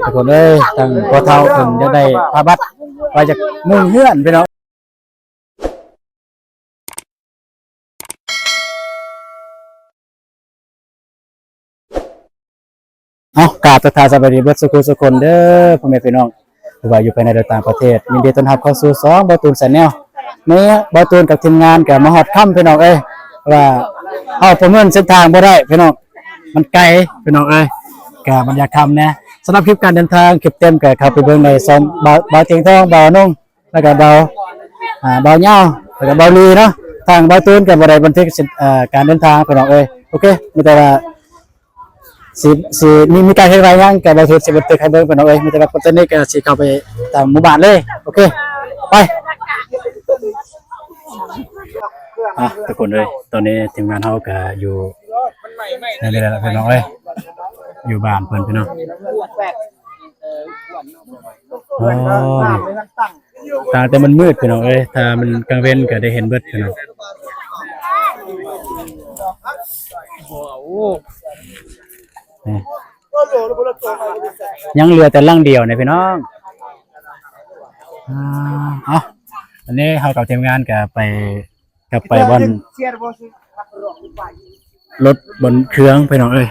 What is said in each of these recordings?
ທຸກຄົນເອີຍ ທາງພໍ່ເຖົ້າເພິ່ນຢາກໄດ້ຜ້າບັດ ວ່າຈະມຸງເຮືອນພີ່ນ້ອງ. ເອົາ ກາບທັກທາຍສະບາຍດີເບິດສູ່ຄູ່ສູ່ຄົນເດີ ພໍ່ແມ່ພີ່ນ້ອງ ບໍ່ວ່າຢູ່ພາຍໃນ ຫຼື ຕ່າງປະເທດ ຍິນດີຕ້ອນຮັບເຂົ້າສູ່ຊ່ອງບ່າວຕູນແຊນແນວ. ມື້ນີ້ບ່າວຕູນກັບທີມງານກໍມາຮອດຄ່ຳພີ່ນ້ອງເອີຍ ວ່າເຮົາປະເມີນເສັ້ນທາງບໍ່ໄດ້ພີ່ນ້ອງ ມັນໄກພີ່ນ້ອງເອີຍ ກໍມັນຢາກຄ່ຳແດ່. ສຳລັບຄລິບການເດີນທາງ ຄລິບເຕັມກໍເຂົ້າໄປເບິ່ງໃນຊ່ອງບ່າວ ບ່າວທຽງທອງ ບ່າວນົງ ແລ້ວກໍບ່າວ ອ່າ ບ່າວຍາວ ແລ້ວກໍບ່າວລີເນາະ. ທາງບ່າວຕູນກໍບໍ່ໄດ້ບັນທຶກ ເອີ ການເດີນທາງພີ່ນ້ອງເອີຍ. ໂອເຄ ມີແຕ່ວ່າຊິ ຊິມີ ມີການເຄື່ອນໄຫວຫຍັງກໍບ່າວຕູນຊິບັນທຶກໃຫ້ເບິ່ງພີ່ນ້ອງເອີຍ. ມີແຕ່ວ່າຕອນນີ້ກໍຊິເຂົ້າໄປຕາມໝູ່ບ້ານເລີຍ. ໂອເຄ ໄປ. ອ່ະ ທຸກຄົນເອີຍ ຕອນນີ້ທີມງານເຮົາກໍຢູ່ໃນນີ້ແຫຼະພີ່ນ້ອງເອີຍ ຢູ່ບ້ານເພິ່ນພີ່ນ້ອງ. ອໍ ຕ່າງແຕ່ມັນມືດພີ່ນ້ອງເອີຍ ຖ້າມັນກາງເວັນກໍໄດ້ເຫັນເບິດພີ່ນ້ອງ. ນີ້ ຍັງເຫຼືອແຕ່ຫຼັງດຽວນີ້ພີ່ນ້ອງ. ອ່າ ເອົາ ອັນນີ້ເຮົາກັບທີມງານກໍໄປ ກັບໄປບ່ອນລົດບ່ອນເຄື່ອງພີ່ນ້ອງເອີຍ.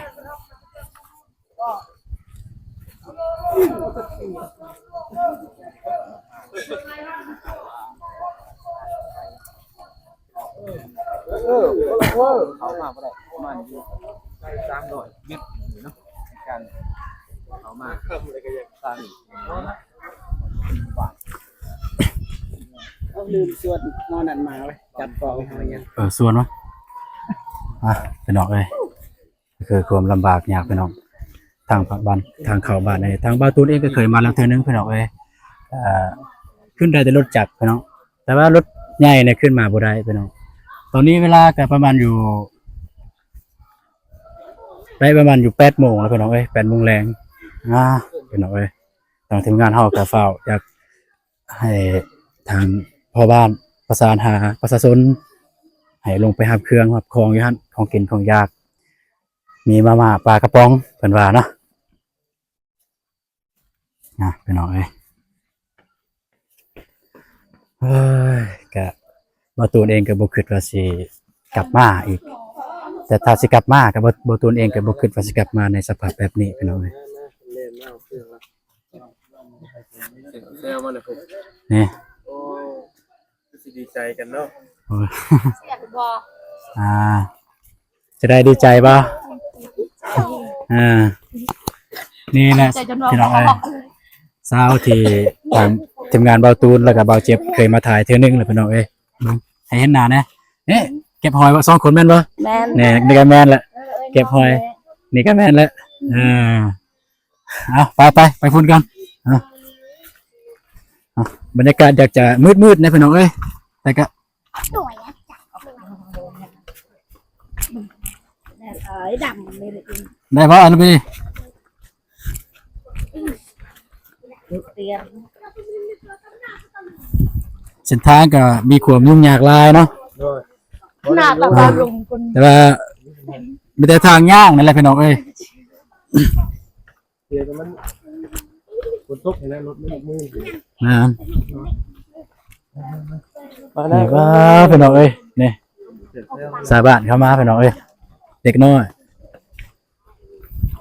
ເອີ ເອີ ເອີ ເຂົ້າມາບໍ່ໄດ້ ປະມານຢູ່ສາມຮ້ອຍແມັດນີ້ເນາະ ການເຂົ້າມາ ເອົາ ລືມຊວນໝໍນັ້ນມາເວີຍ ຈັບກອງເຮົາຫຍັງ ເອີ ຊວນວະ. ອ່ະ ພີ່ນ້ອງເອີຍ ຄືຄວາມລຳບາກຍາກພີ່ນ້ອງ ທາງບ້ານ ທາງເຂົ້າບ້ານນີ້ ທາງບ່າວຕູນເອງກໍເຄີຍມາແລ້ວເທື່ອໜຶ່ງພີ່ນ້ອງເອີຍ. ເອີ ຂຶ້ນໄດ້ແຕ່ລົດຈັກພີ່ນ້ອງ ແຕ່ວ່າລົດໃຫຍ່ນີ້ຂຶ້ນມາບໍ່ໄດ້ພີ່ນ້ອງ. ຕອນນີ້ເວລາກໍປະມານຢູ່ ໄດ້ປະມານຢູ່ແປດໂມງແລ້ວພີ່ນ້ອງເອີຍ ແປດໂມງແລງ. ອ່າ ພີ່ນ້ອງເອີຍ ທາງທີມງານເຮົາກໍຟ້າວຢາກ ໃຫ້ທາງພໍ່ບ້ານປະສານຫາປະຊາຊົນ ໃຫ້ລົງໄປຮັບເຄື່ອງຮັບຂອງຢູ່ຫັ້ນ ຂອງກິນຂອງຢາກ ມີມາມ່າປາກະປ໋ອງ ເພິ່ນວ່າເນາະ. ນະ ພີ່ນ້ອງເອີຍ ເອີຍ ກະ ບ່າວຕູນເອງກໍບໍ່ຄິດວ່າຊິກັບມາອີກ ແຕ່ຖ້າຊິກັບມາກໍບໍ່ ບ່າວຕູນເອງກໍບໍ່ຄິດວ່າຊິກັບມາໃນສະພາບແບບນີ້ ພີ່ນ້ອງເອີຍ. ແຊວມາແລ້ວ ນີ້ ໂອ້ ຄືຊິດີໃຈກັນເນາະ. ໂອ້ຍ ອ່າ ຈະໄດ້ດີໃຈບໍ່? ອ່າ ນີ້ແຫຼະ ໃຈຈົນ ພີ່ນ້ອງເອີຍ ສາວທີ່ທາງທີມງານບ່າວຕູນ ແລ້ວກໍບ່າວເຈັບເຄີຍມາຖ່າຍເທື່ອໜຶ່ງແລ້ວ ພີ່ນ້ອງເອີຍ. ໃຫ້ເຫັນໜ້າແດ່ ນີ້ ເກັບຫອຍບໍ່ ສອງຄົນແມ່ນບໍ່? ແມ່ນ ນີ້ ນີ້ກໍແມ່ນແຫຼະ ເກັບຫອຍ ນີ້ກໍແມ່ນແຫຼະ ເອີ. ເອົາ ໄປ ໄປ ໄປພຸ້ນກັນ ເອົາ ເອົາ ບັນຍາກາດຢາກຈະມືດໆ ນະ ພີ່ນ້ອງເອີຍ ແຕ່ກະ ດຳເລີຍ ໄດ້ບໍ່ ອັນນີ້ ເສັ້ນທາງກໍມີຄວາມຫຍຸ້ງຍາກຫຼາຍເນາະ ໂດຍ ຂະໜາດແບບວ່າລົງຄົນ ແຕ່ວ່າມີແຕ່ທາງຍ່າງນັ້ນແຫຼະ ພີ່ນ້ອງເອີຍ. ເສຍແຕ່ມັນຝົນຕົກຫັ້ນແຫຼະ ລົດມັນມືນ ແມ່ນ ມາແລ້ວ ນີ້ວ່າ ພີ່ນ້ອງເອີຍ ນີ້ ຊາວບ້ານເຂົ້າມາ ພີ່ນ້ອງເອີຍ ເດັກນ້ອຍ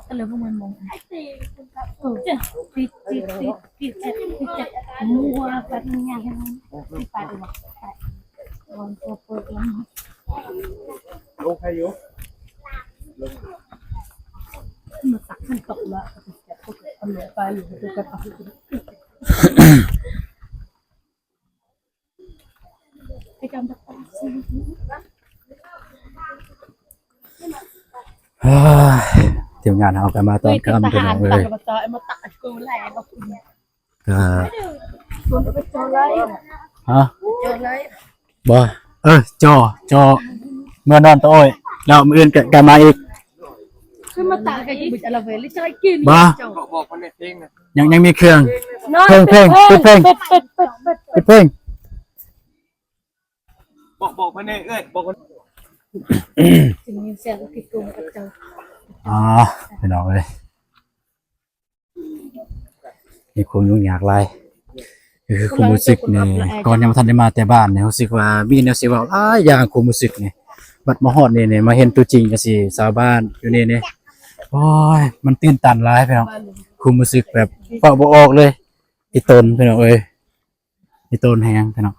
ກໍເລີຍພວກມັນມອງ ເອີ ຕິດ ຕິດ ຕິດ ຕິດ ຕິດ ຕິດ ມົວໄປ ມັນຍ່າງໃຫ້ມັນຕິດໄປ ລົງໃຄຢູ່ ມາຕັກຂຶ້ນຕົກລະ ເອົາລົງໄປຢູ່ ເຮີ້ຍ ທີມງານເຮົາກໍມາຕອນຄ່ຳ ພີ່ນ້ອງເອີຍ ກໍ ຮະ ບໍ່ ເອີ ຈໍ ຈໍ ເມື່ອນອນຕະໂອ້ຍ ແລ້ວມື້ອື່ນກໍກັບມາອີກ ຄືມາຕາກະອີກ ບໍ່ ຍັງ ຍັງມີເຄື່ອງ ເນາະ ເພງ ເພງ ປິດເພງ ປິດເພງ ປິດເພງ ປິດເພງ ບອກ ບອກເພິ່ນແດ່ເອື້ອຍ ບອກເພິ່ນ ຊິມີສຽງຜິດກົງກັບເຈົ້າ ອໍ ພີ່ນ້ອງເອີຍ. ຍັງຄົງຫຍຸ້ງຍາກຫຼາຍ. ຄືຄວາມຮູ້ສຶກນີ້ ກ່ອນຍັງບໍ່ທັນໄດ້ມາແຕ່ບ້ານນີ້ ຮູ້ສຶກວ່າມີແນວຊິເວົ້າຫຼາຍຢ່າງ ຄວາມຮູ້ສຶກນີ້. ບັດມາຮອດນີ້ນີ້ ມາເຫັນຕົວຈິງຈັ່ງຊີ້ ຊາວບ້ານຢູ່ນີ້ນີ້ ໂອ້ຍ ມັນຕື່ນຕັນຫຼາຍພີ່ນ້ອງ. ຄວາມຮູ້ສຶກແບບເວົ້າບໍ່ອອກເລີຍ. ອີ່ຕົນພີ່ນ້ອງເອີຍ ອີ່ຕົນແຮງພີ່ນ້ອງ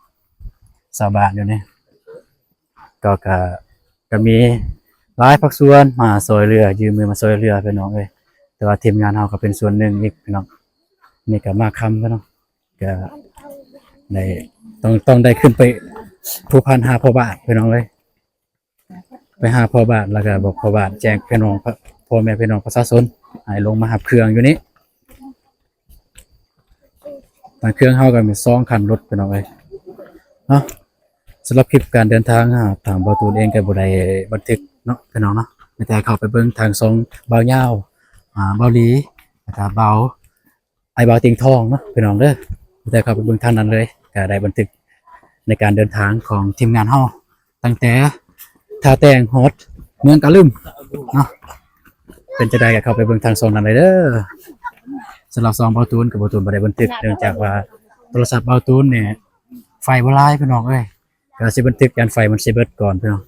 ຊາວບ້ານຢູ່ນີ້ ກໍ ກະ ກະມີຫຼາຍພາກສ່ວນມາຊ່ວຍເຫຼືອ ຍື່ນມືມາຊ່ວຍເຫຼືອພີ່ນ້ອງເອີຍ. ແຕ່ວ່າທີມງານເຮົາກໍເປັນສ່ວນໜຶ່ງອີກພີ່ນ້ອງ. ນີ້ກໍມາຄ່ຳພີ່ນ້ອງ ກໍໄດ້ ຕ້ອງ ຕ້ອງໄດ້ຂຶ້ນໄປພົວພັນຫາພໍ່ບ້ານພີ່ນ້ອງເອີຍ. ໄປຫາພໍ່ບ້ານ ແລ້ວກໍບອກພໍ່ບ້ານ ແຈ້ງພີ່ນ້ອງ ພໍ່ແມ່ພີ່ນ້ອງປະຊາຊົນ ໃຫ້ລົງມາຮັບເຄື່ອງຢູ່ນີ້. ທາງເຄື່ອງເຮົາກໍມີສອງຄັນລົດພີ່ນ້ອງເອີຍເນາະ. ສຳລັບຄລິບການເດີນທາງ ທາງບ່າວຕູນເອງກໍບໍ່ໄດ້ບັນທຶກເນາະພີ່ນ້ອງເນາະ. ມີແຕ່ເຂົ້າໄປເບິ່ງທາງຊ່ອງບ່າວຍາວ ບ່າວຫຼີ ແລ້ວກໍບ່າວ ອ້າຍບ່າວຕຽງທອງເນາະພີ່ນ້ອງເດີ. ມີແຕ່ເຂົ້າໄປເບິ່ງທາງນັ້ນເລີຍ ກໍໄດ້ບັນທຶກໃນການເດີນທາງຂອງທີມງານເຮົາ ຕັ້ງແຕ່ທ່າແຕງຮອດເມືອງກະລຶມເນາະ. ເປັນຈັ່ງໃດກໍເຂົ້າໄປເບິ່ງທາງຊ່ອງນັ້ນເລີຍເດີ. ສຳລັບຊ່ອງບ່າວຕູນ ກໍບ່າວຕູນບໍ່ໄດ້ບັນທຶກ ເນື່ອງຈາກວ່າໂທລະສັບບ່າວຕູນນີ້ໄຟບໍ່ຫຼາຍພີ່ນ້ອງເອີຍ. ກໍຊິບັນທຶກ ຢ້ານໄຟມັນຊິເບິດກ່ອນພີ່ນ້ອງ.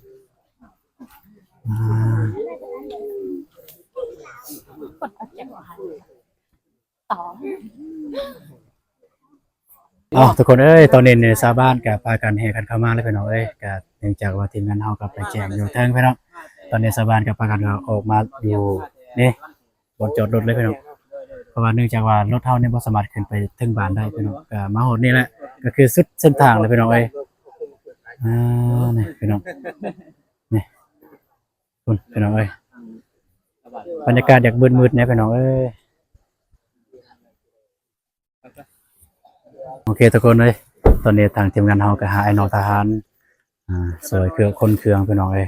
ເອົາ ທຸກຄົນເອີຍ ຕອນນີ້ນີ້ຊາວບ້ານກໍພາກັນແຫ່ກັນເຂົ້າມາແລ້ວພີ່ນ້ອງເອີຍ. ກໍເນື່ອງຈາກວ່າທີມງານເຮົາກໍໄປແຈ້ງຢູ່ເທິງພີ່ນ້ອງ. ຕອນນີ້ຊາວບ້ານກໍພາກັນອອກມາຢູ່ນີ້ ບ່ອນຈອດລົດເລີຍພີ່ນ້ອງ. ເພາະວ່າເນື່ອງຈາກວ່າລົດເຮົານີ້ບໍ່ສາມາດຂຶ້ນໄປເທິງບ້ານໄດ້ພີ່ນ້ອງ ກໍມາຮອດນີ້ແຫຼະ ກໍຄືສຸດເສັ້ນທາງເລີຍພີ່ນ້ອງເອີຍ. ອ່າ ນີ້ພີ່ນ້ອງ ນີ້ ພຸ້ນພີ່ນ້ອງເອີຍ ບັນຍາກາດຢາກມືດໆແດ່ພີ່ນ້ອງເອີຍ. ໂອເຄທຸກຄົນເອີຍ ຕອນນີ້ທາງທີມງານເຮົາກໍຫາອ້າຍນ້ອງທະຫານ ອ່າ ຊ່ອຍເຄື່ອງ ຂົນເຄື່ອງພີ່ນ້ອງເອີຍ.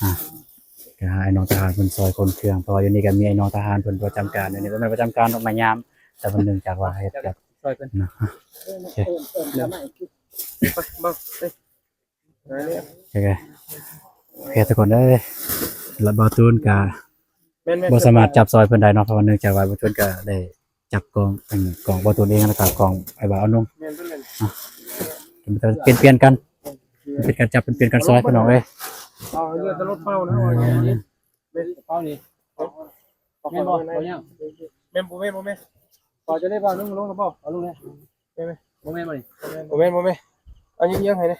ອ່າ ກໍຫາອ້າຍນ້ອງທະຫານເພິ່ນຊ່ອຍຂົນເຄື່ອງ ເພາະວ່າຢູ່ນີ້ກໍມີອ້າຍນ້ອງທະຫານເພິ່ນປະຈຳການ. ອັນນີ້ບໍ່ແມ່ນປະຈຳການດອກ ມາຍາມ ແຕ່ວ່າເນື່ອງຈາກວ່າເຮັດວຽກ ຊ່ອຍເພິ່ນ ນະ. ໂອເຄ ໄປ ເບິ່ງ ໂອເຄ ໂອເຄ ທຸກຄົນເອີຍ ແລ້ວບ່າວຕູນກະ ແມ່ນໆ ບໍ່ສາມາດຈັບຊ່ອຍເພິ່ນໄດ້ເນາະ ເພາະວ່າເນື່ອງຈາກວ່າບ່າວຕູນກະໄດ້ຈັບກ້ອງ ອັນກ້ອງບ່າວຕູນເອງ ແລ້ວກະກ້ອງອ້າຍບ່າວອານົງ ແມ່ນໆ ເນາະ ເປັນ ປ່ຽນກັນ ເປັນການຈັບ ເປັນການຊ່ອຍ ພີ່ນ້ອງເອີຍ. ເອົາເຮືອແຕ່ລົດເປົ່ານະ ເອີ ແມ່ນບໍ່? ບໍ່ຍາກ ແມ່ນບໍ່? ແມ່ນ ບໍ່ແມ່ນ ບໍ່ແມ່ນ ເອົາຈະໄດ້ບໍ່? ລົງ ລົງແລ້ວບໍ່? ເອົາລົງແລ້ວ ແມ່ນບໍ່? ບໍ່ແມ່ນບໍ່ນີ້? ບໍ່ແມ່ນ ບໍ່ແມ່ນ ເອົາເຍືອງໆໃຫ້ແດ່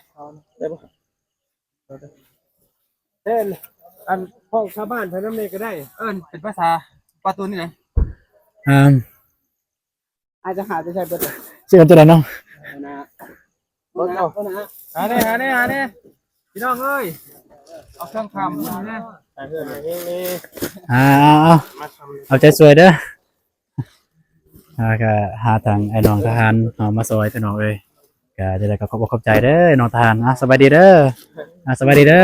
ໄດ້ບໍ່? ເອີ ອັນ ຫ້ອງຊາວບ້ານເພິ່ນນຳແດ່ກໍໄດ້ ເອີ້ນເປັນພາສາປາຕູນນີ້ນະ ອ່າ ອາດຈະຫາຈະໃຊ້ເບິດ ຊິເອີ້ນຕົວໃດເນາະ? ເອົານະ ເບິ່ງເອົາ ເອົານະ ຫາແດ່ ຫາແດ່ ຫາແດ່ ພີ່ນ້ອງເອີຍ ເອົາເຄື່ອງຂ້າມເພິ່ນແດ່ ອ່າ ເອົາ ເອົາ ເອົາໃຈຊ່ວຍເດີ. ອ່າ ກໍຫາທາງອ້າຍນ້ອງທະຫານເຮົາມາຊ່ອຍ ພີ່ນ້ອງເອີຍ. ກໍຈັ່ງໃດກໍຂອບອົກຂອບໃຈເດີນ້ອງທະຫານ. ອ່າ ສະບາຍດີເດີ ອ່າ ສະບາຍດີເດີ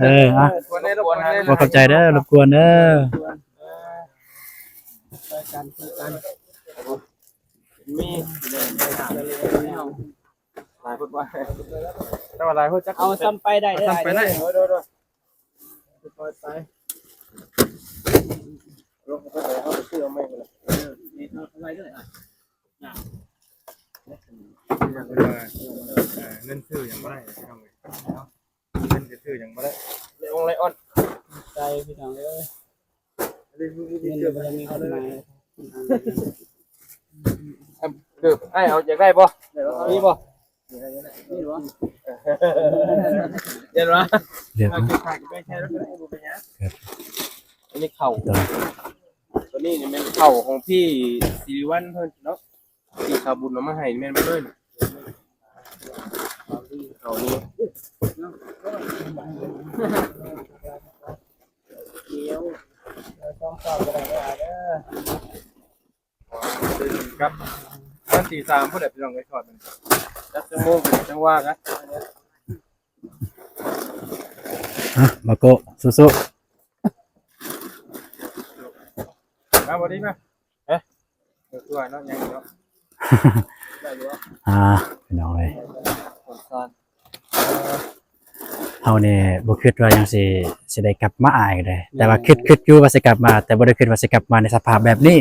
ເອີ ອ່າ ຂໍຂອບໃຈເດີ ລົບກວນເດີ. ມີຫຼາຍຄົນວ່າ ແຕ່ວ່າຫຼາຍຄົນຈັກ ເອົາສ່ຳໄປໄດ້ເດີ ສ່ຳໄປໄດ້ ໂດຍໆໆ. ຄ່ອຍໆໄປ ລົງໄປ ເອົາໄປຊື້ເອົາໃໝ່ພຸ້ນແຫຼະ ເອີ ນີ້ເອົາໄວ້ເດີ ອ່ະ ເພິ່ນວ່າ ເອີ ເງິນຊື້ຫຍັງບໍ່ໄດ້ ພີ່ນ້ອງເອີຍ ເນາະ ເງິນກໍຊື້ຫຍັງບໍ່ໄດ້ ໄລອອງໄລອອນ ໃຈ ພີ່ນ້ອງເອີຍ ເງິນບໍ່ໄດ້ມີຄວາມໝາຍ ເກີບອ້າຍເອົາ ຢາກໄດ້ບໍ່? ມີບໍ່? ນີ້ຫວາ ເຫັນຫວາ ເຫັນຫວາ ເກັບຜ້າເກັບໄວ້ໃຊ້ແລ້ວກໍໄດ້ ບໍ່ເປັນຫຍັງ ອັນນີ້ເຂົ້າ ຕົວນີ້ນີ້ແມ່ນເຂົ້າຂອງພີ່ສິລິວັນເພິ່ນເນາະ ທີ່ຊາວບຸນເອົາມາໃຫ້ແມ່ນບໍ່ເລີຍ ເຂົ້ານີ້ ດຽວ ເອີ ຕ້ອງເຂົ້າກໍໄດ້ເດີ ຕື່ນກັບ ປະມານຕີສາມພຸ້ນແຫຼະ ພີ່ນ້ອງເອີຍ ທອດມັນ ຈັກຊົ່ວໂມງກໍຈັ່ງວ່າກັນ ອ່ະ ມາໂກະ ສູ້ໆ ມາ ບໍ່ດີມາ ຮະ ເອີ ຄືວ່າເນາະ ຍັງຢູ່ເນາະ ໄດ້ຢູ່ເນາະ ອ່າ ພີ່ນ້ອງເອີຍ ເຮົານີ້ບໍ່ຄິດວ່າຍັງຊິ ຊິໄດ້ກັບມາອ້າຍເດ້ ແຕ່ວ່າຄິດ ຄິດຢູ່ວ່າຊິກັບມາ ແຕ່ບໍ່ໄດ້ຄິດວ່າຊິກັບມາໃນສະພາບແບບນີ້.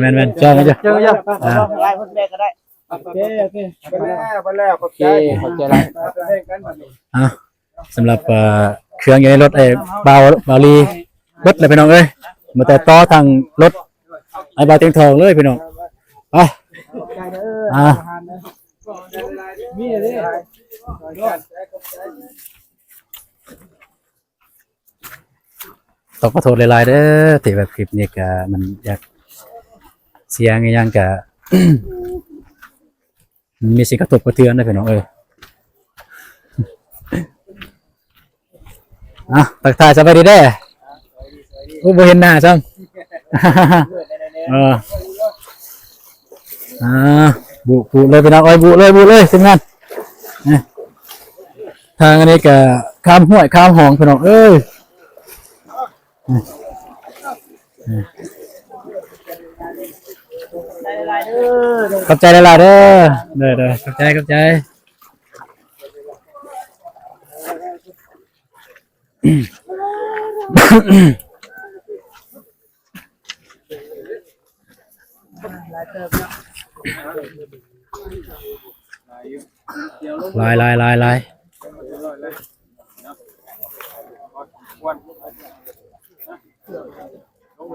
ແມ່ນໆ ເຈີກັນເດີ ເຈີກັນເດີ ອ່າ ໄປແລ້ວ ໄປແລ້ວ ຂອບໃຈ ໂອເຄ ຂອບໃຈຫຼາຍ ເອົາ ສຳລັບ ເອີ ເຄື່ອງຢູ່ໃນລົດ ເອີ ບ່າວ ບ່າວລີ ເບິດແລ້ວພີ່ນ້ອງເອີຍ ມາແຕ່ຕໍ່ທາງລົດ ໄອ້ບ່າວຕຽງທອງເລີຍພີ່ນ້ອງ ໄປ ອ່າ ຕ້ອງຂໍໂທດຫຼາຍໆເດີ ທີ່ແບບຄລິບນີ້ກະມັນຢາກສຽງອີ່ຫຍັງກະ ມີສິ່ງກະທົບກະເທືອນເດີພີ່ນ້ອງເອີຍ ອ່ະ ທັກທາຍສະບາຍດີເດີ ໂອ້ ບໍ່ເຫັນໜ້າຊ້ຳ ເອີ ອ່າ ບຸ ບຸເລີຍພີ່ນ້ອງເອີຍ ບຸເລີຍ ບຸເລີຍ ທີມງານ ນີ້ ທາງອັນນີ້ກະຂ້າມຫ້ວຍຂ້າມຮ່ອງພີ່ນ້ອງເອີຍ ຂອບໃຈຫຼາຍໆເດີ ເດີໆ ຂອບໃຈ ຂອບໃຈ ຫຼາຍໆໆ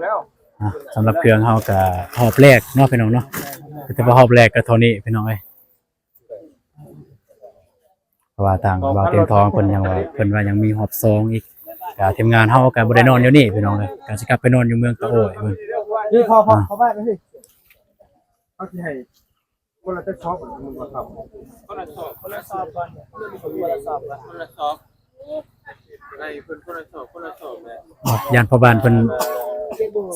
ໆ ອ່ະ ສຳລັບເຄື່ອງເຮົາກະຮອບແລກເນາະພີ່ນ້ອງເນາະ ກະຖືວ່າຮອບແລກກະເທົ່ານີ້ພີ່ນ້ອງເອີຍ ເພາະວ່າທາງບ່າວຕຽງທອງເພິ່ນຍັງວ່າ ເພິ່ນວ່າຍັງມີຮອບສອງອີກ ກະທີມງານເຮົາກະບໍ່ໄດ້ນອນຢູ່ນີ້ພີ່ນ້ອງເອີຍ ກະຊິກັບໄປນອນຢູ່ເມືອງຕາໂອ້ຍເບິ່ງ ນີ້ພໍ ພໍ ອ່າ ພໍໄປ ເຮົາຊິໃຫ້ ຄົນລະຈັກຊອບ ຄົນລະຊອບ ຄົນລະຊອບກ່ອນ ຄົນລະຊອບກ່ອນ ຄົນລະຊອບ ໃຫ້ເພິ່ນຄົນລະຊອບ ຄົນລະຊອບແຫຼະ ຢ້ານພໍ່ບ້ານເພິ່ນ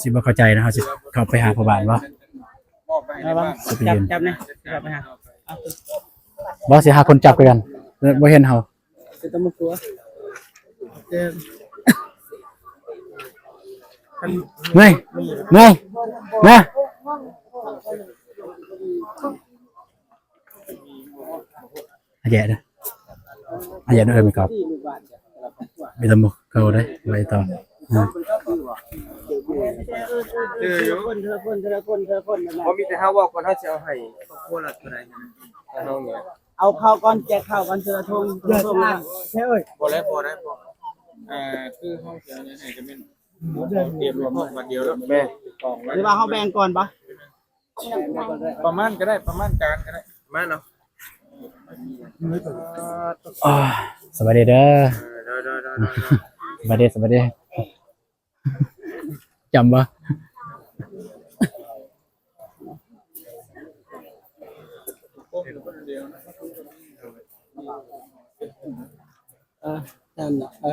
ຊິບໍ່ເຂົ້າໃຈນະ ເຮົາຊິເຂົ້າໄປຫາພໍ່ບ້ານບໍ່? ມອບໄປໃຫ້ ລະວັງ ຈັບ ຈັບແດ່ ຈັບໄປຫາ ບໍ່ ຊິຫາຄົນຈັບຄືກັນ ບໍ່ເຫັນເຮົາ ເປັນຕຳຫຼວດຕົວະ ເມື່ອຍ ເມື່ອຍ ມາ ອາແຍະເດີ ອາແຍະເດີ ເອີ ມີກອບ ມີຕຳໝູກເຂົ້າໄດ້ ໄປຕໍ່ ເອີ ເອີ ເອີ ເອີ ເອີ ເອີ ເອີ ເອີ ເອີ ເອີ ເອີ ບໍ່ ມີແຕ່ເຮົາເວົ້າກ່ອນ ເຮົາຊິເອົາໃຫ້ຄອບຄົວລະເທົ່າໃດ ເອົາເຂົ້າກ່ອນ ແຈກເຂົ້າກ່ອນ ເທື່ອລະຖົງ ເທື່ອລະຖົງ ແທ້ເອີຍ ບໍ່ແລ້ວ ບໍ່ໄດ້ ບໍ່ ອ່າ ຄືເຮົາຊິເອົາໃຫ້ກະແມ່ນ ຕຽມລວມບາດດຽວໂລດ ແມ່ນ ຫຼືວ່າເຮົາແບ່ງກ່ອນບໍ່? ປະມານກະໄດ້ ປະມານກາງກະໄດ້ ປະມານເນາະ ອ່າ ສະບາຍດີເດີ ເອີ ໂດຍ ໂດຍ ໂດຍ ໂດຍ ສະບາຍດີ ສະບາຍດີ ຈຳບໍ່? ເອີ ນັ້ນນະ ເອີ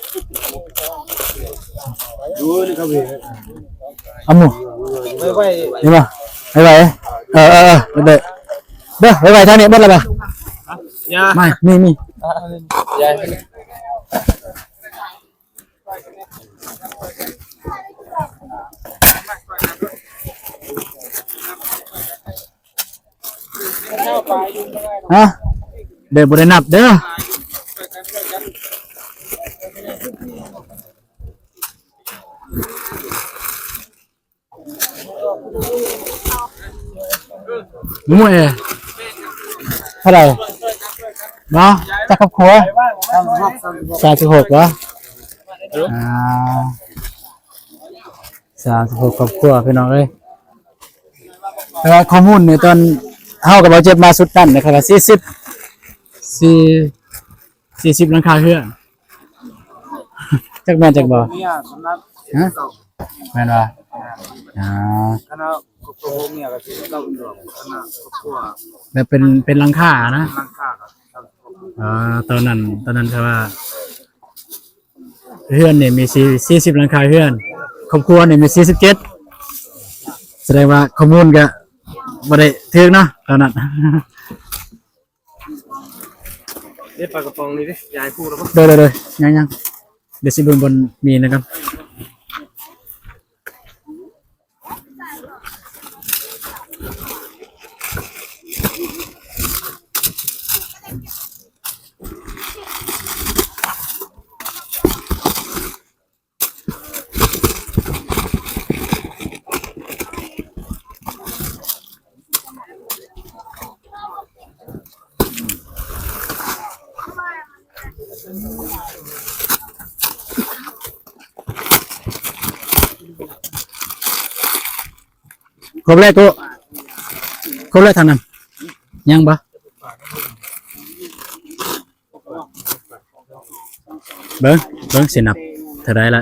ເອົາໝູ່ ໄວໆ ນີ້ບໍ່ ໄວໆ ເອີ ເອີ ເອີ ເດີ ໄວໆ ທາງນີ້ໝົດແລ້ວບໍ່? ມາ ມີ ມີ ຮະ ເດີ ບໍ່ໄດ້ນັບເດີ. ໝູ່ເອ ເທົ່າໃດເນາະ? ຈັກຄອບຄົວ? ສາມສິບຫົກ ສາມສິບຫົກ ບໍ່? ອ່າ ສາມສິບຫົກຄອບຄົວ ພີ່ນ້ອງເອີຍ. ແຕ່ວ່າຂໍ້ມູນນີ້ ຕອນເຮົາກັບບ່າວເຈັບມາຊຸດນັ້ນນະ ເຂົາວ່າສີ່ສິບ ສີ່ ສີ່ສິບຫຼັງຄາເຮືອນ ຈັກແມ່ນຈັກບໍ່? ຮະ? ແມ່ນບໍ່? ອ່າ ຄັນເຮົາຄົບຄົວເມຍກໍສິບເກົ້າດວງ ຄັນເຮົາຄົບຄົວ ແບບເປັນ ເປັນຫຼັງຄານະ? ຫຼັງຄາກໍ ເອີ ຕອນນັ້ນ ຕອນນັ້ນ ແຕ່ວ່າເຮືອນນີ້ມີສີ່ ສີ່ສິບຫຼັງຄາເຮືອນ ຄອບຄົວນີ້ມີສີ່ສິບເຈັດ ສະແດງວ່າຂໍ້ມູນກໍບໍ່ໄດ້ຖືກເນາະ ຕອນນັ້ນ. ເຮັດປາກະປ໋ອງນີ້ເດ້ ຢາຍຜູ້ລະບໍ່? ໂດຍໆໆ ຍັງໆ ດຽວຊິເບິ່ງບ່ອນມີນະກັນ. ຄົບແລ້ວໂກ ຄົບແລ້ວທາງນັ້ນ ຍັງບໍ່? ເບິ່ງ ເບິ່ງຊິນັບເທົ່າໃດລະ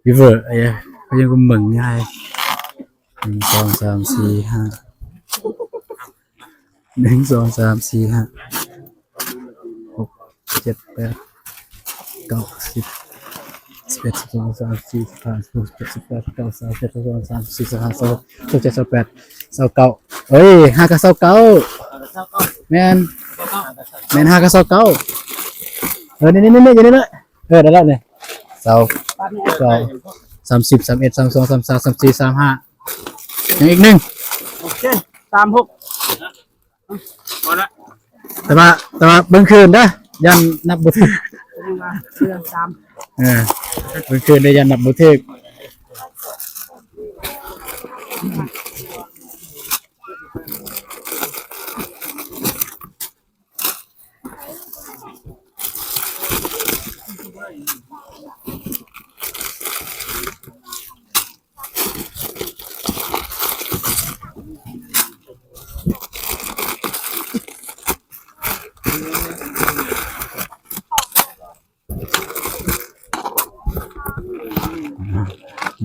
ວິວເວີ ເອີ ເຂົາຍັງເບິ່ງງ່າຍ ໜຶ່ງ ສອງ ສາມ ສີ່ ຫ້າ ໜຶ່ງ ສອງ ສາມ ສີ່ ຫ້າ ຫົກ ເຈັດ ແປດ ເກົ້າ ສິບ ສິບເອັດ ສິບສອງ ສິບສາມ ສິບສີ່ ສິບຫ້າ ສິບຫົກ ສິບເຈັດ ສິບແປດ ສິບເກົ້າ ສາມ ສາມເອັດ ສາມສອງ ສາມສາມ ສາມສີ່ ສາມຫ້າ ສາມຫົກ ສາມເຈັດ ສາມແປດ ສາມເກົ້າ ເອີຍ ຫ້າກັບ ສາມເກົ້າ ແມ່ນ ແມ່ນ ຫ້າກັບ ສາມເກົ້າ ເອີ ນີ້ໆໆ ຢູ່ນີ້ແຫຼະ ເອີ ໄດ້ແລ້ວນີ້ ຊາວ ຊາວ ສາມສິບ ສາມເອັດ ສາມສອງ ສາມສາມ ສາມສີ່ ສາມຫ້າ ຍັງອີກໜຶ່ງ ໂອເຄ ສາມຫົກ ພໍລະ ແຕ່ວ່າ ແຕ່ວ່າເບິ່ງຄືນເດີ ຢ້ານນັບບໍ່ຖືກ ເອີ ເບິ່ງຄືນເດີ ຢ້ານນັບບໍ່ຖືກ.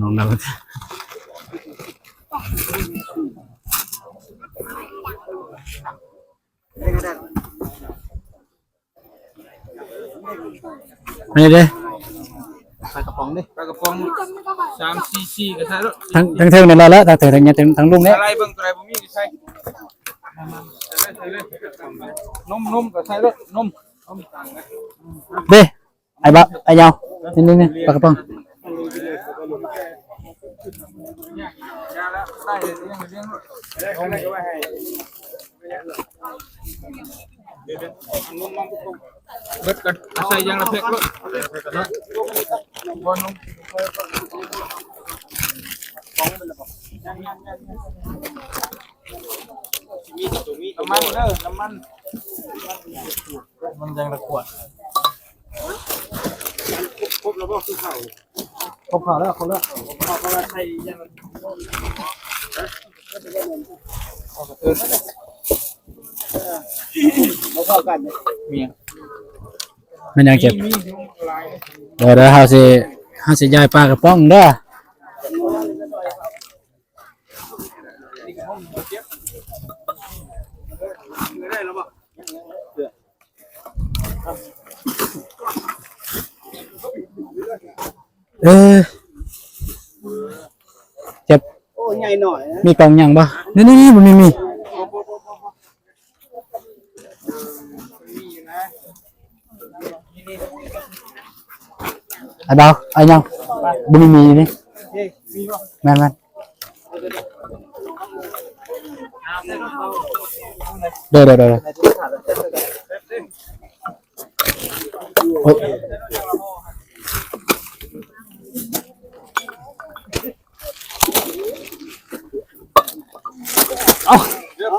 ນ້ອງນຳ ອັນນີ້ເດ້ ປາກະປ໋ອງເດ້ ປາກະປ໋ອງ ສາມສີ່ສີ່ ກໍໃສ່ໂລດ ທັງ ທັງເທິງນັ້ນລະ ທັງເທິງ ທັງລຸມນີ້ ໄລ່ເບິ່ງຕົວໃດບໍ່ມີກໍໃສ່ ໃສ່ເລີຍ ໃສ່ເລີຍ ນົມ ນົມກໍໃສ່ໂລດ ນົມ ນົມ ເດ້ ໄອ້ບະ ໄອ້ຍາວ ນີ້ໆ ປາກະປ໋ອງ ເບິດກັນ ໃສ່ຢ່າງລະແພັກໂລດ ບໍ່ນົມ ນ້ຳມັນເດີ ນ້ຳມັນ ມັນຈັ່ງລະຂວດ ຄົບແລ້ວບໍ່ຄືເຂົ້າ ຄົບເຂົ້າແລ້ວ ຄົບແລ້ວ ເຂົ້າ ເຂົ້າແລ້ວໃສ່ຢ່າງລະ ບໍ່ພໍກັນ ມີຫຍັງ ແມ່ນຫຍັງເຈັບ ມີ ມີ ບໍ່ ດຽວເຮົາຊິ ເຮົາຊິຢາຍປາກະປ໋ອງເດີ. ໄດ້ແລ້ວບໍ່? ເອີ ເຈັບ. ໂອ້ ໃຫຍ່ໜ້ອຍນະ. ມີກ່ອງຫຍັງບໍ່? ນີ້ໆໆ ບໍ່ມີ ມີ. ອາດາວ ອາຫຍັງ? ບໍ່ມີ ມີນີ້. ແມ່ນໆ. ໂດຍໆໆ. ໂອ້ຍ ເອົ້າ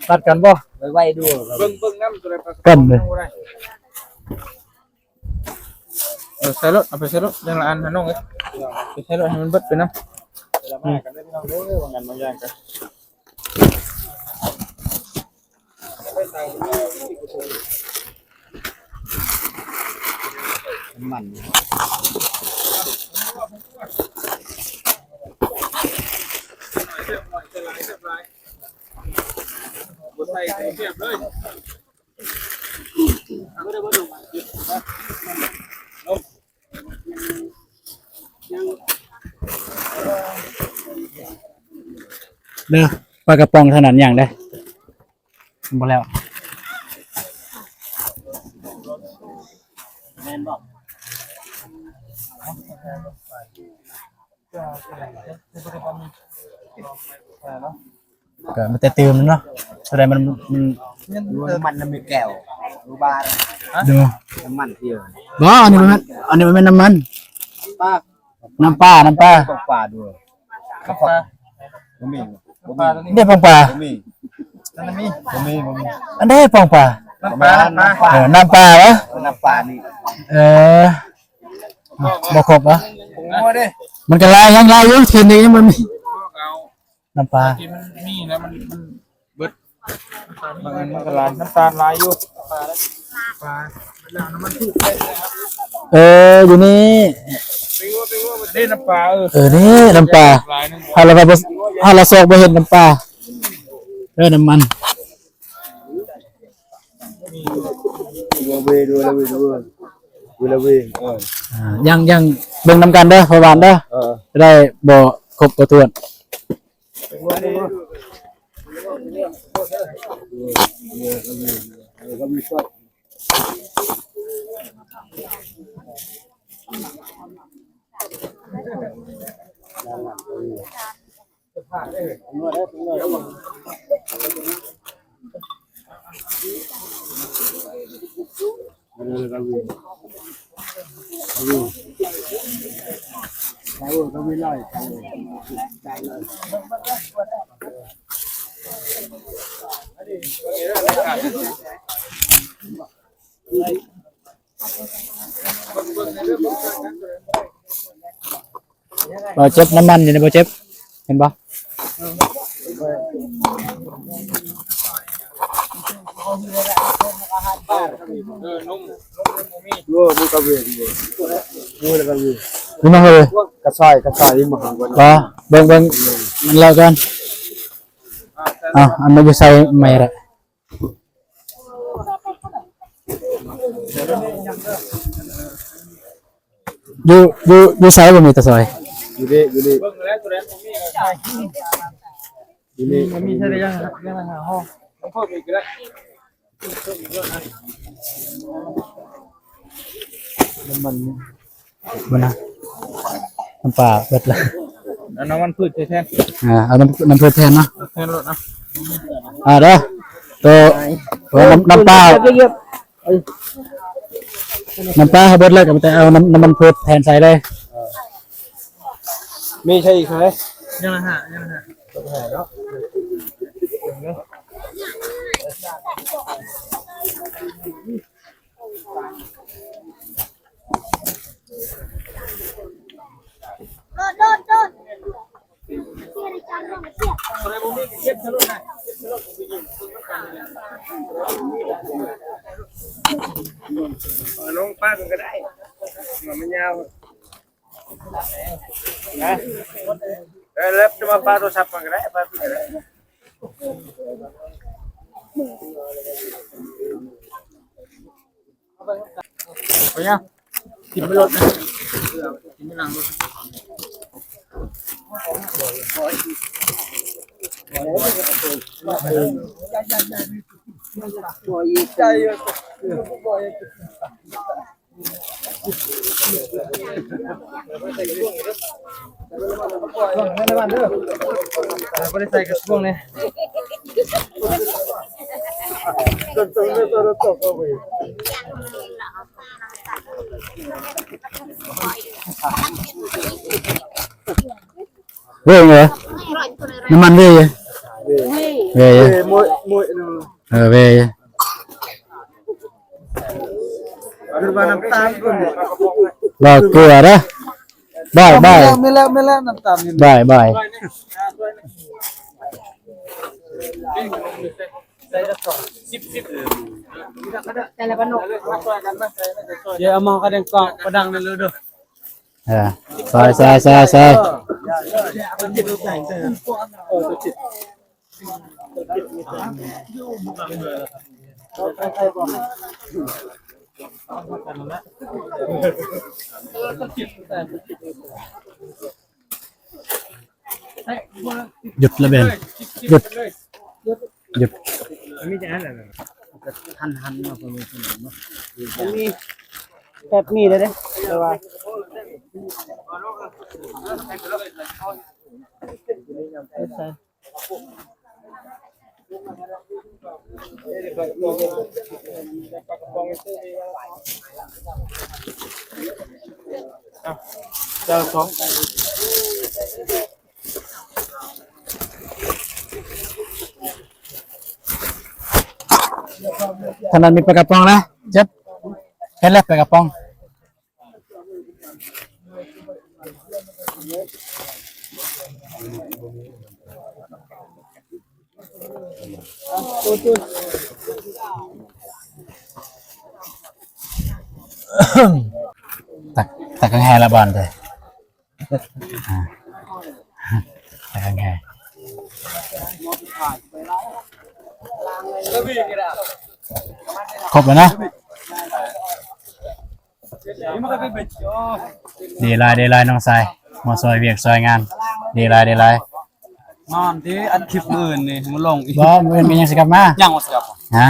ຕັດກັນບໍ່? ໄວໆ ດູ ເບິ່ງ ເບິ່ງນຳ ຕົວໃດປາກະ ກັນເລີຍ. ເອີ ໃສ່ໂລດ ເອົາໄປໃສ່ໂລດ ຢ່າງລະອັນ ນ້ອງເອີຍ ໄປໃສ່ໂລດ ໃຫ້ມັນເບິດໄປນຳ. ນ້ຳມັນ ບໍ່ໃສ່ ແຊບເລີຍ. ເດີ ປາກະປ໋ອງຖະໜັດຍ່າງເດ້. ບໍ່ແລ້ວ ແມ່ນບໍ່? ກໍມີແຕ່ຕື່ມເນາະ ຕົວໃດມັນ ມັນ ນ້ຳມັນ ນ້ຳແມ່ແກ້ວ ຫຼືວ່າ ເດີ ນ້ຳມັນດຽວ. ບໍ່ ອັນນີ້ມັນ ອັນນີ້ມັນແມ່ນນ້ຳມັນ ປາ ນ້ຳປາ ນ້ຳປາ ປາ ປາ ດູ ບໍ່ມີ ບໍ່ມີ ເດ້ປອງປາ ບໍ່ມີ ອັນນີ້ມີ ບໍ່ມີ ບໍ່ມີ ອັນເດ້ປອງປາ ນ້ຳປາ ນ້ຳປາ ເອີ ນ້ຳປາເນາະ ນ້ຳປານີ້ ເອີ ບໍ່ຄົບເນາະ ມັນກໍຫຼາຍ ຍັງຫຼາຍຢູ່ ເທນນີ້ຍັງບໍ່ມີ ນ້ຳປາ ທີ່ມັນມີນະ ມັນ ມັນເບິດ ບາງອັນມັນກໍຫຼາຍ ນ້ຳຕານຫຼາຍຢູ່ ປາ ປາ ນ້ຳມັນພືດ ເອີ ຢູ່ນີ້ ນີ້ນ້ຳປາ ເອີ ເອີ ນີ້ນ້ຳປາ ຫາລະວ່າ ຫາລະຊອກບໍ່ເຫັນນ້ຳປາ ເອີ ນ້ຳມັນ ອ່າ ຍັງ ຍັງເບິ່ງນຳກັນເດີ ພໍ່ຫວານເດີ ເອີ ຈະໄດ້ບໍ່ຄົບບໍ່ຖ້ວນ. ບໍ່ເຈັບ ນ້ຳມັນຢູ່ນີ້ບໍ່ເຈັບ ເຫັນບໍ່? ນີ້ມາເລີຍ ກະຊາຍ ກະຊາຍ ນີ້ມາຫາກ່ອນ ບໍ່ ເບິ່ງ ເບິ່ງ ມັນແລ້ວກ່ອນ ເອົາ ອັນມັນຢູ່ໃສ່ໃໝ່ລະ. ຢູ່ ຢູ່ ຢູ່ໃສບໍ່ມີຕາຊອຍ? ຢູ່ນີ້ ຢູ່ນີ້ ຢູ່ນີ້ ມັນມີເທົ່າໃດ ຍັງ ຍັງຫາຫ້ອງ ເພີ່ມອີກກໍໄດ້ ນ້ຳມັນ. ມັນນະ ນ້ຳປາເບິດລະ ເອົານ້ຳມັນພືດໃສ່ແທນ ອ່າ ເອົານ້ຳ ນ້ຳພືດແທນເນາະ ແທນໂລດເນາະ ອ່າ ເດີ ໂຕ ໂຕ ນ້ຳ ນ້ຳປາ ນ້ຳປາເຮົາເບິດແລ້ວ ກໍມີແຕ່ເອົານ້ຳ ນ້ຳມັນພືດແທນໃສ່ເລີຍ ມີໃສ່ອີກເທົ່າໃດ? ຍັງລະຫ້າ ຍັງລະຫ້າ ເນາະ. ເອົາລົງປາກມັນກໍໄດ້ ມັນຍາວ ນະ ເອີ ແລ້ວຈະມາປາໂທລະສັບມັນກໍໄດ້ ປາເປັນກໍໄດ້ ເອົາຫຍັງ? ກິນໄປລົດນະ ກິນໄປຫຼັງລົດ. ບໍ່ໄດ້ໃສ່ກະຊວງເລີຍ. ເວຍເອີ ນ້ຳມັນເວຍເອີ ເວຍເອີ ເອີ ເວຍເອີ. ເອົານ້ຳຕານກ່ອນ ບໍ່ເກືອເດີ້. ບ່າຍ ບ່າຍ ແມ່ນແລ້ວ ແມ່ນແລ້ວ ນ້ຳຕານນີ້ ບ່າຍ ບ່າຍ. ເອົາມາກະແດງກອງກະດັງເລີຍເດີ້. ເອີ ຊອຍ ຊອຍ ຊອຍ ຊອຍ. ຢຸດລະແບນ ຢຸດ ຢຸດ. ມີແຕ່ອັນນັ້ນນະ ທັນຫັນເນາະ ເພິ່ນມີເນາະ ມັນມີແບບມີແລ້ວເດ້ ແຕ່ວ່າ ເຈົ້າສອງ ທາງນັ້ນມີປາກະປ໋ອງນະ ເຈັບ ເຫັນແລ້ວປາກະປ໋ອງ. ຕັກ ຕັກແຮງລະບ່ອນເດີ ຕັກແຮງ ຄົບແລ້ວນະ. ດີຫຼາຍ ດີຫຼາຍນ້ອງຊາຍ ມາຊ່ອຍວຽກຊ່ອຍງານ ດີຫຼາຍ ດີຫຼາຍ. ນອນຕິ ອັດຄລິບມື້ອື່ນນີ້ມາລົງອີກ ບໍ່ ມື້ອື່ນມີຫຍັງຊິກັບມາ ຍັງບໍ່ຊິກັບ ຮະ.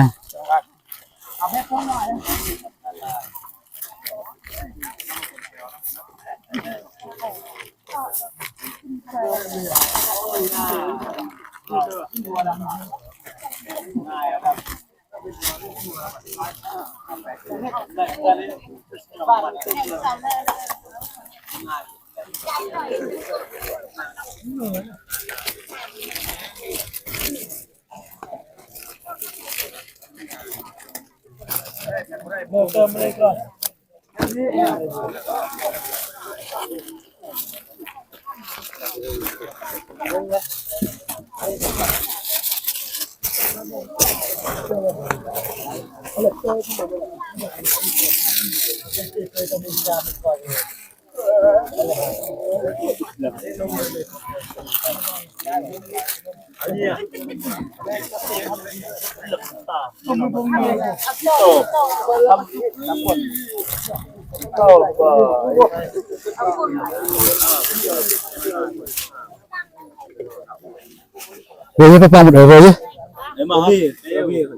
Weh, weh, papang mut, weh, weh, weh.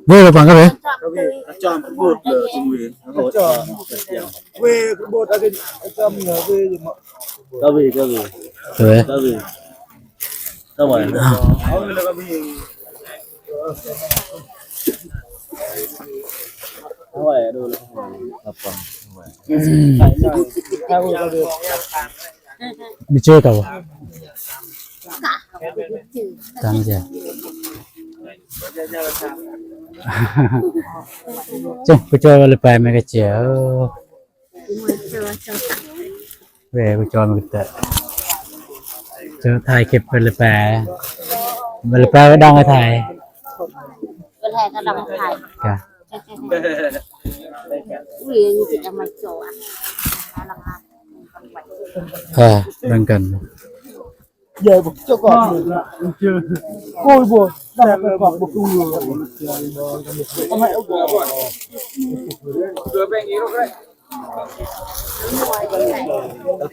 Weh, papang ka, weh. Weh, weh, weh. Ka weh, ka weh. Ka weh. Ka weh. Ka weh. Bicara kau. Tang je. Cuk, kecuali lepai mai kecil. Weh, kecuali kita. Cuk, thai kep lepai. Lepai kadang thai. Lepai kadang thai. Ya. Weh, ini kita mai cuk. Alang-alang. Ha, sedangkan. Ya, cuk. Koi, bo. Dah, bo. Amai, bo.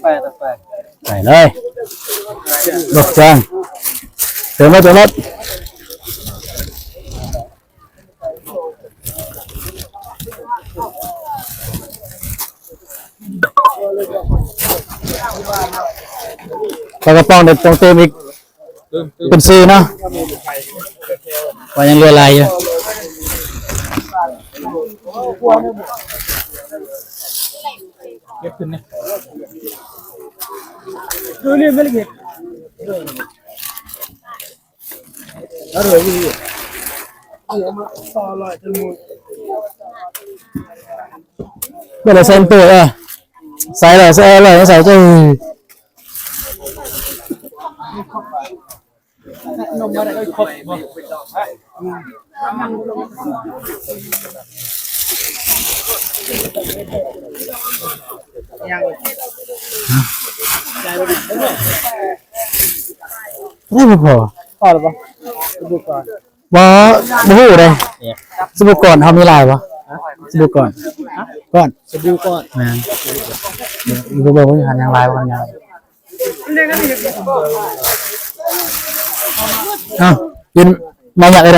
ໄປ ໄປ ໄປເລີຍ ລົດຈ້າງ ເຕີມລົດ ເຕີມລົດ. ປາກະປ໋ອງໄດ້ຕ້ອງເຕີມອີກ ເປັນສີ່ເນາະ ວ່າຍັງເຫຼືອຫຼາຍຢູ່ ເກັບຂຶ້ນນີ້ ເວລາໃສ່ຕົວ ເອີ ໃສ່ແລ້ວ ໃສ່ແລ້ວ ໃສ່ເຈົ້າ ໄດ້ບໍ່ພໍ ພໍແລ້ວບໍ່? ບໍ່ ບໍ່ຮູ້ເດ້ ສະບູກ່ອນເຮົາມີຫຼາຍບໍ່? ສະບູກ່ອນ ກ່ອນ ສະບູກ່ອນ ແມ່ນ ຢູ່ເບິ່ງວ່າຍັງຫຼາຍບໍ່ ຍັງ ເອົ້າ ກິນມາຫຍັງເອີຍ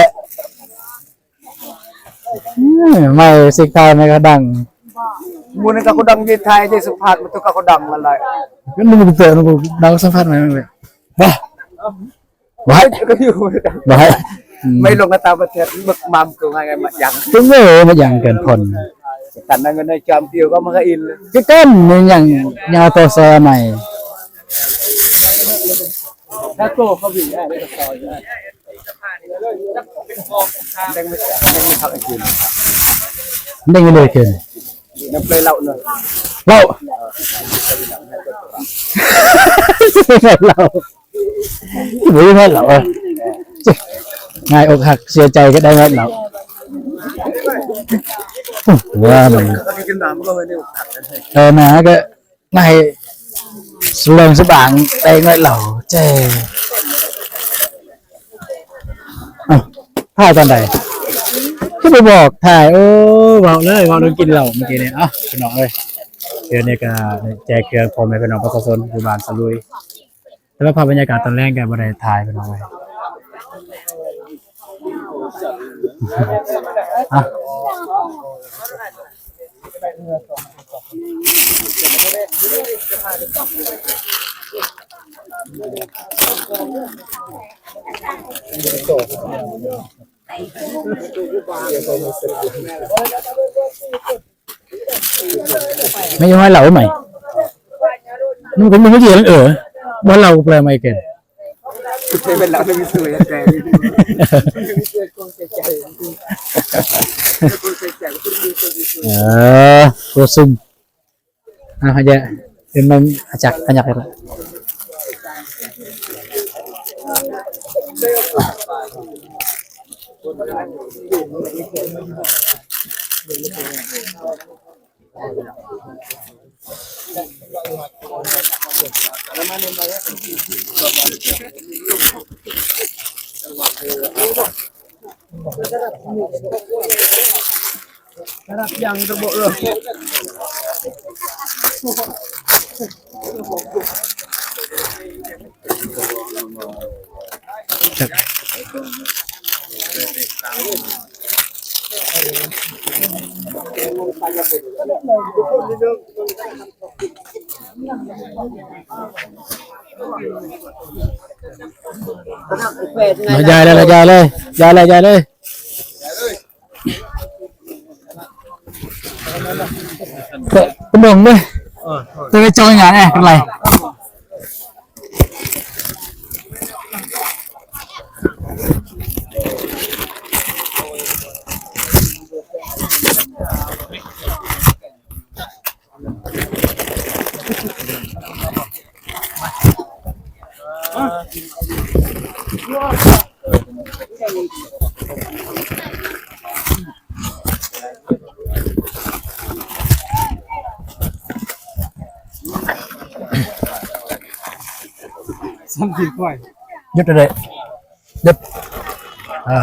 ອືມ ໄມ້ຊິກທ້າຍ ໄມ້ກະດັງ ໝູ່ນັ້ນກະກະດັງ ເຮັດໄທເດ້ ສຳພາດມັນຕົວກະກະດັງ ມັນໄດ້ ມັນບໍ່ເຕີ ມັນບໍ່ດັງ ສຳພາດມັນເລີຍ ບໍ່ ບໍ່ໃຫ້ ບໍ່ໃຫ້ ອືມ ໄປລົງກັບຕ່າງປະເທດ ບັກໝ່ຳຕົວງ່າຍໆ ມາຫຍັງ ເປັນເອີ ມາຫຍັງກັນ ຜ່ອນ ກັນນັ້ນກໍໄດ້ຈອມປິວກໍມັນກໍອິນ ຄືກັນ ຍັງ ຍັງເອົາຕໍ່ຊອຍໃໝ່ ແລ້ວໂຕເຂົາວິໄດ້ ແລ້ວກໍຊອຍ ເດ້ງໄປ ເດ້ງໄປເລີຍຂຶ້ນ ນ້ຳເປືອຍເຫຼົ້າເນາະ ເຫຼົ້າ ເຫຼົ້າ ບໍ່ມີເງິນເຫຼົ້າ ງ່າຍອົກຫັກເສຍໃຈກໍໄດ້ເງິນເຫຼົ້າ ວ່າມັນ ເອີ ນາກໍ ນາຍສະເຫຼີມສະບາງໄດ້ເງິນເຫຼົ້າແຈ້ ອ້າວ ຖ່າຍຕອນໃດ ຄືບໍ່ບອກ ຖ່າຍ ໂອ້ ເວົ້າເລີຍ ເວົ້າເລື່ອງກິນເຫຼົ້າມື້ກີ້ນີ້ ເອົ້າ ພີ່ນ້ອງເອີຍ ດຽວນີ້ກໍໄດ້ແຈກເຄື່ອງພໍ່ແມ່ພີ່ນ້ອງປະຊາຊົນຢູ່ບ້ານສະລຸຍ ແຕ່ວ່າພາບບັນຍາກາດຕອນແລງກໍບໍ່ໄດ້ຖ່າຍພີ່ນ້ອງເອີຍ ອ່ະ ໄມ່ຍ້ອຍເລົ່າໃໝ່ ມັນກໍມີເລື່ອງ ເອີ ບໍ່ເລົ່າແປໃໝ່ເກັນ ເອີ ໂຕຊຶມ ອ່າ ເຮົາຈະເປັນມັນອາຈັກ ອາຍັກ ເອົາ ຢາຍເລີຍ ຢາຍເລີຍ ຢາຍເລີຍ ຢາຍເລີຍ ເປັນດວງເດ້ ເອີ ເປັນໄປເຈົ້າຫຍັງແດ່ ເປັນໄລ? ຢຸດເລີຍ ຢຸດ ອ່າ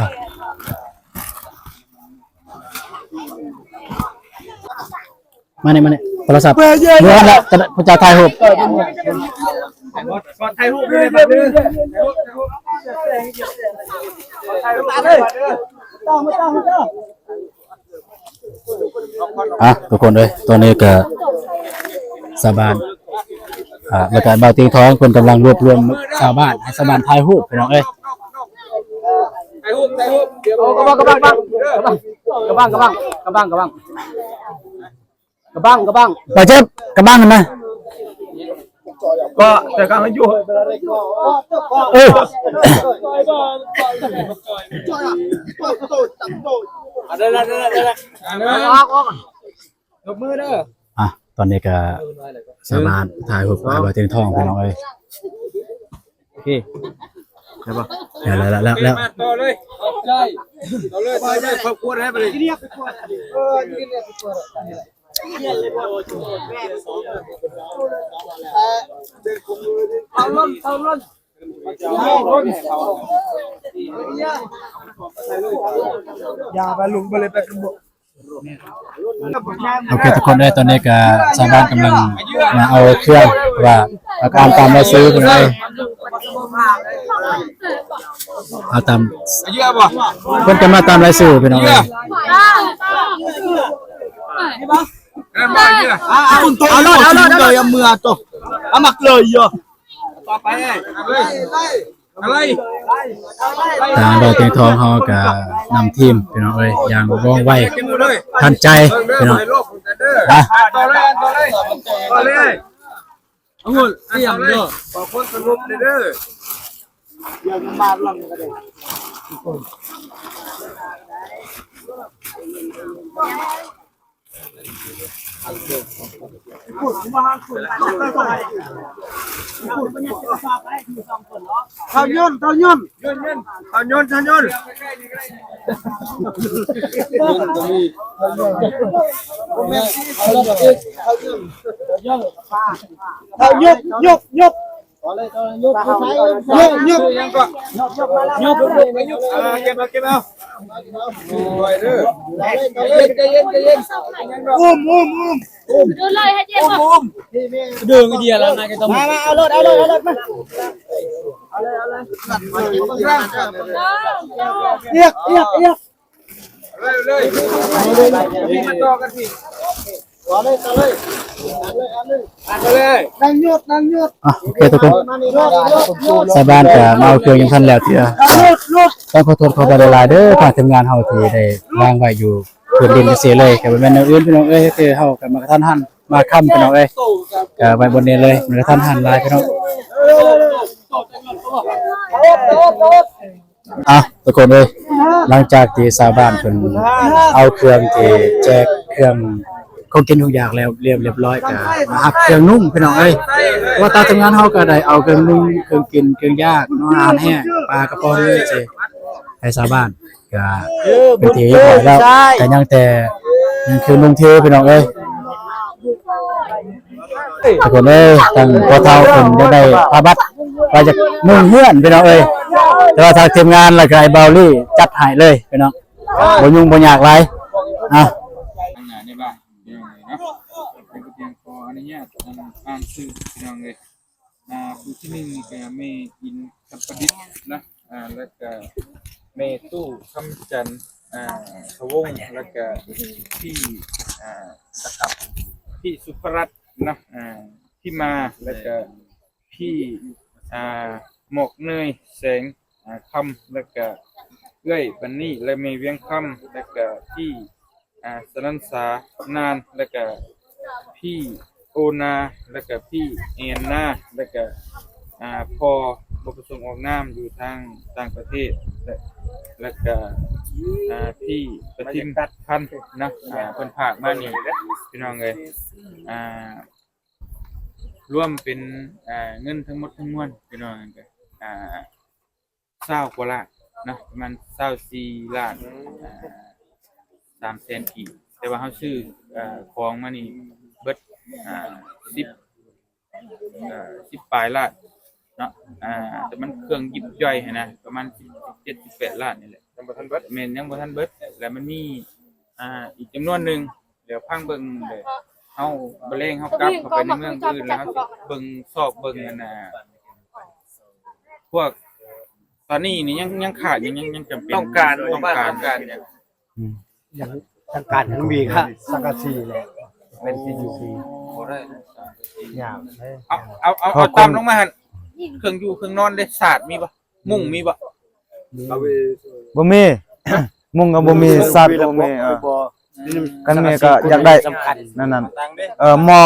ມານີ້ ມານີ້ ລະສັບ ເມື່ອນັ້ນລະ ຜູ້ເຈົ້າຖ່າຍຮູບ. ອ່ະ ທຸກຄົນເອີຍ ຕອນນີ້ກະຊາວບ້ານ ອ່າ ແລ້ວກະບ່າວຕຽງທອງ ເພິ່ນກຳລັງລວບລວມຊາວບ້ານ ໃຫ້ຊາວບ້ານຖ່າຍຮູບ ພີ່ນ້ອງເອີຍ. ຖ່າຍຮູບ ຖ່າຍຮູບ ດຽວ ເອົາ ກະບັງ ກະບັງ ກະບັງ ກະບັງ ກະບັງ ກະບັງ ກະບັງ ກະບັງ ກະບັງ ກະບັງ ບໍ່ເຈັບ ກະບັງຫັ້ນນະ ກໍໃສ່ກັນຢູ່ ເອີ ອອກ ອອກ ຍົກມືເດີ. ອ່ະ ຕອນນີ້ກະຊາວບ້ານຖ່າຍຮູບໃຫ້ບ່າວຕຽງທອງ ພີ່ນ້ອງເອີຍ. ໂອເຄ ໄດ້ບໍ່? ແລ້ວ ແລ້ວ ແລ້ວ ແລ້ວ ຕໍ່ເລີຍ ຂອບໃຈ ຕໍ່ເລີຍ ຕໍ່ເລີຍ ຂອບຄຸນໃຫ້ໄປເລີຍ. ເອົາລົງ ເອົາລົງ ຢ່າໄປລົງໄປເລີຍ ໄປກັນບໍ່. ໂອເຄ ທຸກຄົນເອີຍ ຕອນນີ້ກະຊາວບ້ານກຳລັງມາເອົາເຄື່ອງ ວ່າເອົາຕາມລາຍຊື່ເພິ່ນເອີຍ ເອົາຕາມ ເພິ່ນກະມາຕາມລາຍຊື່ ພີ່ນ້ອງເອີຍ. ເອົາໂຕ ເອົາໂຕ ເອົາເມືອໂຕ ເອົາໝາກເລີຍ. ຕໍ່ໄປ ທາງບ່າວຕຽງທອງເຮົາກະນຳທີມ ພີ່ນ້ອງເອີຍ ຢ່າງວ່ອງໄວທັນໃຈ ພີ່ນ້ອງ. ອ່ະ ຕໍ່ເລີຍ ຕໍ່ເລີຍ ຕໍ່ເລີຍ. ເອົາ ສຽມເດີ ຂໍຄວາມສະຫງົບເດີ ຢ່າມາລັງກະໄດ້. ເທົາຍົນ ເທົາຍົນ ເທົາຍົນ ເທົາຍົນ. ເທົາຍົກ ຍົກ ຍົກ ຍົກ. ຍົກ ຍົກ ຍັງກໍ ຍົກ ຍົກ ຍົກ ເກັບເອົາ ເກັບເອົາ ເອີ ໃຈເຢັນ ໃຈເຢັນ ໃຈເຢັນ ອຸ້ມ ອຸ້ມ ອຸ້ມ ອຸ້ມ ດຶງເດຍລະນາຍກໍຕ້ອງ ມາ ມາ ເອົາໂລດ ເອົາໂລດ ເອົາໂລດ ມາ ເອົາເລີຍ ເອົາເລີຍ ອຽກ ອຽກ ອຽກ. ມາຕໍ່ກັນພີ້ ຕໍ່ເລີຍ ຕໍ່ເລີຍ ຕໍ່ເລີຍ ນັ່ງຢຸດ ນັ່ງຢຸດ. ອ່ະ ໂອເຄ ທຸກຄົນ ຊາວບ້ານກະມາເອົາເຄື່ອງຍັງທັນແລ້ວເທື່ອ ຕ້ອງຂໍໂທດຂໍອະໄພຫຼາຍໆເດີ ທາງທີມງານເຮົາທີ່ໄດ້ວາງໄວ້ຢູ່ພື້ນດິນຈັ່ງຊີ້ເລີຍ ກະບໍ່ແມ່ນແນວອື່ນ ພີ່ນ້ອງເອີຍ ຄືເຮົາກະມາກະທັນຫັນ ມາຄ່ຳ ພີ່ນ້ອງເອີຍ ກະໄວ້ບ່ອນນີ້ເລີຍ ມັນກະທັນຫັນຫຼາຍ ພີ່ນ້ອງ. ອ່ະ ທຸກຄົນເອີຍ ຫຼັງຈາກທີ່ຊາວບ້ານເພິ່ນເອົາເຄື່ອງທີ່ແຈກເຄື່ອງຂອງກິນຂອງຢາກແລ້ວ ລຽບ ລຽບຮ້ອຍ ກະມາຮັບເຄື່ອງນຸ່ງ ພີ່ນ້ອງເອີຍ ເພາະວ່າທາງທີມງານເຮົາກະໄດ້ເອົາເຄື່ອງນຸ່ງ ເຄື່ອງກິນ ເຄື່ອງຢາກເນາະ ອາຫານແຫ້ງ ປາກະປ໋ອງຈັ່ງຊີ້ ໃຫ້ຊາວບ້ານ ກະເປັນທີ່ຮຽບຮ້ອຍແລ້ວ ກະຍັງແຕ່ ຍັງຄືນຸ່ງເທ ພີ່ນ້ອງເອີຍ. ທຸກຄົນເອີຍ ທາງພໍ່ເຖົ້າເພິ່ນຢາກໄດ້ຜ້າບັດ ວ່າຢາກນຸ່ງເຮືອນ ພີ່ນ້ອງເອີຍ ແຕ່ວ່າທາງທີມງານ ແລ້ວກະໄອ້ບ່າວລີຈັດໃຫ້ເລີຍ ພີ່ນ້ອງ ບໍ່ຫຍຸ້ງບໍ່ຍາກຫຼາຍ. ອ່ະ ຂ້າງໜ້ານີ້ວ່າ ພີ່ນ້ອງເອີຍເນາະ ເປັນກະພຽງຂໍອະນຸຍາດ ອ່ານຊື່ ພີ່ນ້ອງເອີຍ. ອ່າ ຜູ້ທີໜຶ່ງນີ້ກະແມ່ອິນ ຄຳປະດິດນະ ອ່າ ແລ້ວກະແມ່ຕູ້ ຄຳຈັນ ອ່າ ພະວົງ ແລ້ວກະພີ່ ອ່າ ພີ່ສຸພະລັດນະ ອ່າ ພິມາ ແລ້ວກະພີ່ ອ່າ ໝອກເນີຍ ແສງ ອ່າ ຄຳ ແລ້ວກະເອື້ອຍບັນນີ ແລະ ແມ່ວຽງຄຳ ແລ້ວກະພີ່ ອ່າ ສະນັນສານານ ແລ້ວກະພີ່ໂອນາ ແລ້ວກະພີ່ແອນນາ ແລ້ວກະ ອ່າ ພໍ່ບໍ່ປະສົງອອກນາມຢູ່ທາງຕ່າງປະເທດ ແລະ ແລ້ວກະ ອ່າ ພີ່ປະທິນພັນເນາະ ອ່າ ເພິ່ນຝາກມານີ້ ພີ່ນ້ອງເອີຍ ອ່າ ລວມເປັນ ອ່າ ເງິນທັງໝົດທັງມວນ ພີ່ນ້ອງ ອ່າ ຊາວກວ່າລ້ານເນາະ ປະມານຊາວສີ່ລ້ານ ອ່າ ສາມແສນກີບ ແຕ່ວ່າເຮົາຊື້ ເອີ ຂອງມານີ້ເບິດ ອ່າ ສິບ ເອີ ສິບປາຍລ້ານເນາະ ອ່າ ແຕ່ມັນເຄື່ອງຢິບຍ່ອຍຫັ້ນນະ ປະມານສິບເຈັດ ສິບແປດລ້ານນີ້ແຫຼະ ຍັງບໍ່ທັນເບິດ ແມ່ນ ຍັງບໍ່ທັນເບິດ ແລ້ວມັນມີ ອ່າ ອີກຈຳນວນໜຶ່ງ ດຽວຟັງເບິ່ງເດີ ເຮົາ ມື້ແລງເຮົາກັບເຂົ້າໄປໃນເມືອງອື່ນ ແລ້ວເຮົາຊິເບິ່ງຊອກເບິ່ງອັນນ່າ ພວກ ຕອນນີ້ນີ້ຍັງ ຍັງຂາດຫຍັງ ຍັງ ຍັງຈຳເປັນ ຕ້ອງການ ຕ້ອງການ ຕ້ອງການຫຍັງ ອືມ ຫຍັງ ທາງການທາງວີກະສັງກະສີແຫຼະ ແມ່ນ PVC ບໍ່ໄດ້ ຍາກເດ້ ເອົາ ເອົາ ເອົາ ເອົາຕ່ຳລົງມາຫັ້ນ ເຄື່ອງຢູ່ເຄື່ອງນອນເດ້ ສາດມີບໍ່? ມຸ້ງມີບໍ່? ບໍ່ມີ ມຸ້ງກໍບໍ່ມີ ສາດກໍບໍ່ມີ ເອີ ຄັນມີກໍຢາກໄດ້ ສຳຄັນ ນັ້ນໆ ເອີ ໝໍ້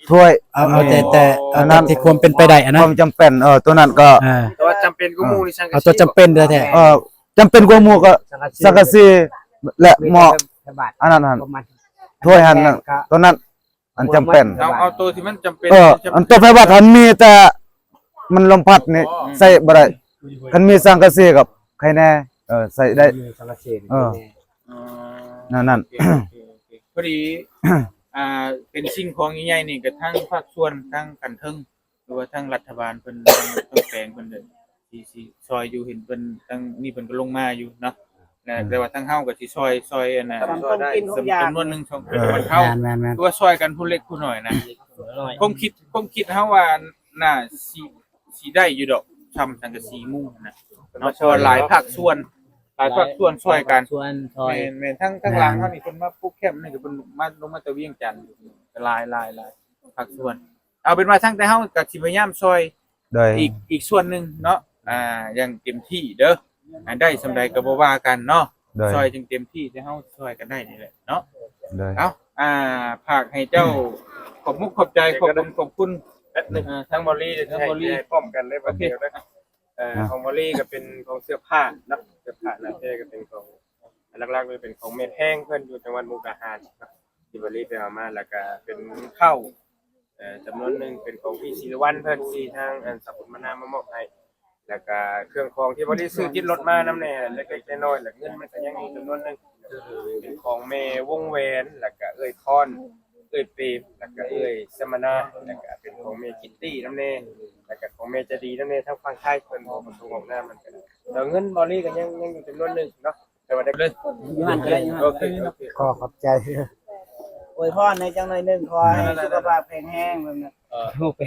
ຖ້ວຍ ເອົາ ເອົາແຕ່ ແຕ່ ອັນນັ້ນ ທີ່ຄວາມເປັນໄປໄດ້ ອັນນັ້ນ ຄວາມຈຳເປັນ ເອີ ຕົວນັ້ນກໍ ເອີ ແຕ່ວ່າຈຳເປັນກວ່າໝູ່ນີ້ ເອີ ເອົາຕົວຈຳເປັນເດີແທ້ ເອີ ຈຳເປັນກວ່າໝູ່ກໍສັງກະສີ ແລະ ໝໍ້ ອັນນັ້ນຫັ້ນ ຖ້ວຍຫັ້ນ ຕົວນັ້ນ ອັນຈຳເປັນ ເອົາ ເອົາໂຕທີ່ມັນຈຳເປັນ ເອີ ອັນໂຕໄຟບາດຫັ້ນມີແຕ່ມັນລົມພັດນີ້ ອໍ ໃຊ້ບໍ່ໄດ້ ຄັນມີສັງກະສີກໍໄຄແນ່ ເອີ ໃຊ້ໄດ້ ສັງກະສີ ເອີ ແນວນັ້ນ ໂອເຄ ໂອເຄ ພໍດີ ອ່າ ເປັນສິ່ງຂອງໃຫຍ່ໆນີ້ ກໍທາງພາກສ່ວນ ທາງຂັ້ນເທິງ ຫຼືວ່າທາງລັດຖະບານເພິ່ນ ທາງ ທາງແຂວງເພິ່ນ ຊິ ຊິຊ່ອຍຢູ່ ເຫັນເພິ່ນ ທາງນີ້ເພິ່ນກໍລົງມາຢູ່ເນາະ ແລະ ແຕ່ວ່າທາງເຮົາກໍຊິຊ່ອຍ ຊ່ອຍອັນນ່າ ຊ່ອຍໄດ້ ຈຳນວນໜຶ່ງ ຊ່ອຍ ເອີ ບັນເທົາ ແມ່ນໆໆ ຄືວ່າຊ່ອຍກັນຜູ້ເລັກຜູ້ນ້ອຍນະ ຄວາມຄິດ ຄວາມຄິດເຮົາວ່າໜ້າຊິ ຊິໄດ້ຢູ່ດອກ ຊ່ຳສັງກະສີມຸງນະເນາະ ເພາະວ່າຫຼາຍພາກສ່ວນ ຫຼາຍພາກສ່ວນຊ່ອຍກັນ ສ່ວນຊ່ອຍ ແມ່ນໆ ທາງ ທາງຫຼັງເຮົານີ້ ເພິ່ນມາປຸກແຄມນີ້ ກໍເພິ່ນມາ ລົງມາແຕ່ວຽງຈັນ ຫຼາຍ ຫຼາຍ ຫຼາຍພາກສ່ວນ ເອົາເປັນວ່າທາງແຕ່ເຮົາກໍຊິພະຍາຍາມຊ່ອຍ ໂດຍ ອີກ ອີກສ່ວນໜຶ່ງເນາະ ອ່າ ຢ່າງເຕັມທີ່ເດີ ອ່າ ໄດ້ສ່ຳໃດກໍບໍ່ວ່າກັນເນາະ ໂດຍ ຊ່ອຍຈຶ່ງເຕັມທີ່ ທີ່ເຮົາຊ່ອຍກັນໄດ້ນີ້ແຫຼະເນາະ ໂດຍ ເອົາ ອ່າ ຝາກໃຫ້ເຈົ້າ ຂອບມຸກຂອບໃຈ ຂອບຄຸນ ຂອບຄຸນ ແປັບໜຶ່ງ ອ່າ ທາງເບົາລີ ທາງເບົາລີ ໃຫ້ພ້ອມກັນເລີຍ ໂອເຄ ບາດດຽວເດີ ເອີ ອ່າ ຂອງເບົາລີກໍເປັນຂອງເສື້ອຜ້າເນາະ ເສື້ອຜ້າໜ້າແພກໍເປັນຂອງ ຫຼັກໆເລີຍເປັນຂອງແມ່ແພງ ເພິ່ນຢູ່ຈັງຫວັດມຸກດາຫານເນາະ ທີ່ເບົາລີໄປເອົາມາ ແລ້ວກໍເປັນເຂົ້າ ເອີ ຈຳນວນໜຶ່ງເປັນຂອງພີ່ສີລະວັນເພິ່ນ ທີ່ທາງອັນສາວບຸນມານາມາມອບໃຫ້ ແລ້ວກະເຄື່ອງຂອງທີ່ບໍ່ໄດ້ຊື້ຕິດລົດມານຳແດ່ ເລັກໆນ້ອຍໆ ແລ້ວເງິນມັນກໍຍັງມີຈຳນວນໜຶ່ງ ເປັນຂອງແມ່ວົງແຫວນ ແລ້ວກະເອື້ອຍພອນ ເອື້ອຍເປມ ແລ້ວກະເອື້ອຍສະມະນາ ແລ້ວກະເປັນຂອງແມ່ຄິດຕີ້ນຳແດ່ ແລ້ວກະຂອງແມ່ໃຈດີນຳແດ່ ທາງຝັ່ງໄທເພິ່ນບໍ່ປະສົງອອກນາມ ແລ້ວເງິນເບົາລີກໍຍັງ ຍັງຢູ່ຈຳນວນໜຶ່ງເນາະ ແຕ່ວ່າໄດ້ ຢູ່ຫັ້ນກໍໄດ້ ຢູ່ຫັ້ນ ໂອເຄ ໂອເຄ ຂໍຂອບໃຈ ອວຍພອນໃຫ້ຈັກໜ້ອຍໜຶ່ງ ຂໍໃຫ້ສຸຂະພາບແຂງແຮງ ເອີ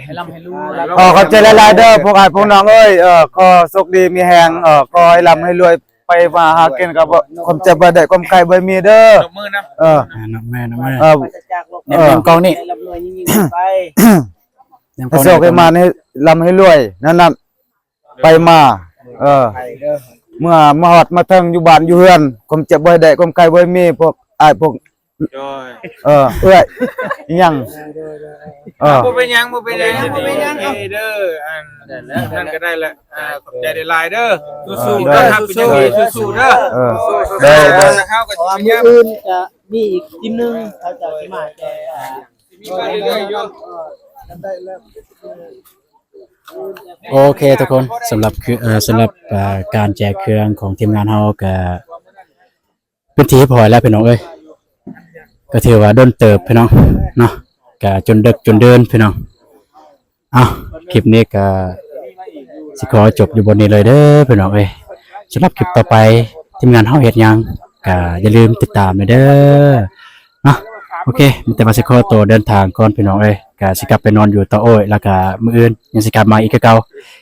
ໃຫ້ລ່ຳໃຫ້ລວຍ ຂໍຂອບໃຈຫຼາຍໆເດີ ພວກອ້າຍພວກນ້ອງເອີຍ ເອີ ຂໍໂຊກດີມີແຮງ ເອີ ຂໍໃຫ້ລ່ຳໃຫ້ລວຍ ໄປມາຫາກິນກໍບໍ່ ຄວາມເຈັບບໍ່ໄດ້ ຄວາມໄຂ້ບໍ່ມີເດີ ເອີ ອ່າ ນຳແມ່ ນຳແມ່ ເອີ ເອີ ໃຫ້ໂຊກໃຫ້ໝານ ໃຫ້ລ່ຳໃຫ້ລວຍ ນັ້ນ ໄປມາ ເອີ ເມື່ອມາຮອດມາເຖິງຢູ່ບ້ານຢູ່ເຮືອນ ຄວາມເຈັບບໍ່ໃຫ້ໄດ້ ຄວາມໄຂ້ບໍ່ໃຫ້ມີ ພວກອ້າຍພວກ ໂດຍ ເອີ ເອື້ອຍ ຫຍັງ ເອີ ບໍ່ເປັນຫຍັງ ບໍ່ເປັນຫຍັງ ບໍ່ເປັນຫຍັງ ເອີ ເດີ ອັນນັ້ນກໍໄດ້ລະ ອ່າ ຂອບໃຈຫຼາຍໆເດີ ສູ້ໆເດີ ເອີ ເປັນຫຍັງດີ ສູ້ໆເດີ ເອີ ໂດຍ ໂດຍ ເຮົາກໍຊິພະຍາຍາມ ມື້ອື່ນຈະມີອີກທີມໜຶ່ງ ເຂົາເຈົ້າຊິມາແຈກ ອ່າ ມີມາເລື້ອຍໆຢູ່ ໂອເຄທຸກຄົນ ສຳລັບຄື ເອີ ສຳລັບ ເອີ ການແຈກເຄື່ອງຂອງທີມງານເຮົາກະເປັນທີ່ຮຽບຮ້ອຍແລ້ວພີ່ນ້ອງເອີຍ ກະຖືວ່າດົນເຕີບພີ່ນ້ອງເນາະ ກະຈົນເດິກຈົນເດີນພີ່ນ້ອງ ເອົ້າ ຄລິບນີ້ກະຊິຂໍຈົບຢູ່ບ່ອນນີ້ເລີຍເດີພີ່ນ້ອງເອີຍ ສຳລັບຄລິບຕໍ່ໄປທີມງານເຮົາເຮັດຫຍັງກະຢ່າລືມຕິດຕາມແດ່ເດີ. ເນາະ ໂອເຄ ມີແຕ່ວ່າຊິຂໍຕົວເດີນທາງກ່ອນພີ່ນ້ອງເອີຍ ກະຊິກັບໄປນອນຢູ່ຕາໂອ້ຍ ແລ້ວກະມື້ອື່ນຍັງຊິກັບມາອີກຄືເກົ່າ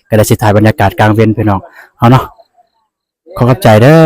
ກະໄດ້ຊິຖ່າຍບັນຍາກາດກາງເວັນພີ່ນ້ອງເຮົາເນາະ ຂໍຂອບໃຈເດີ.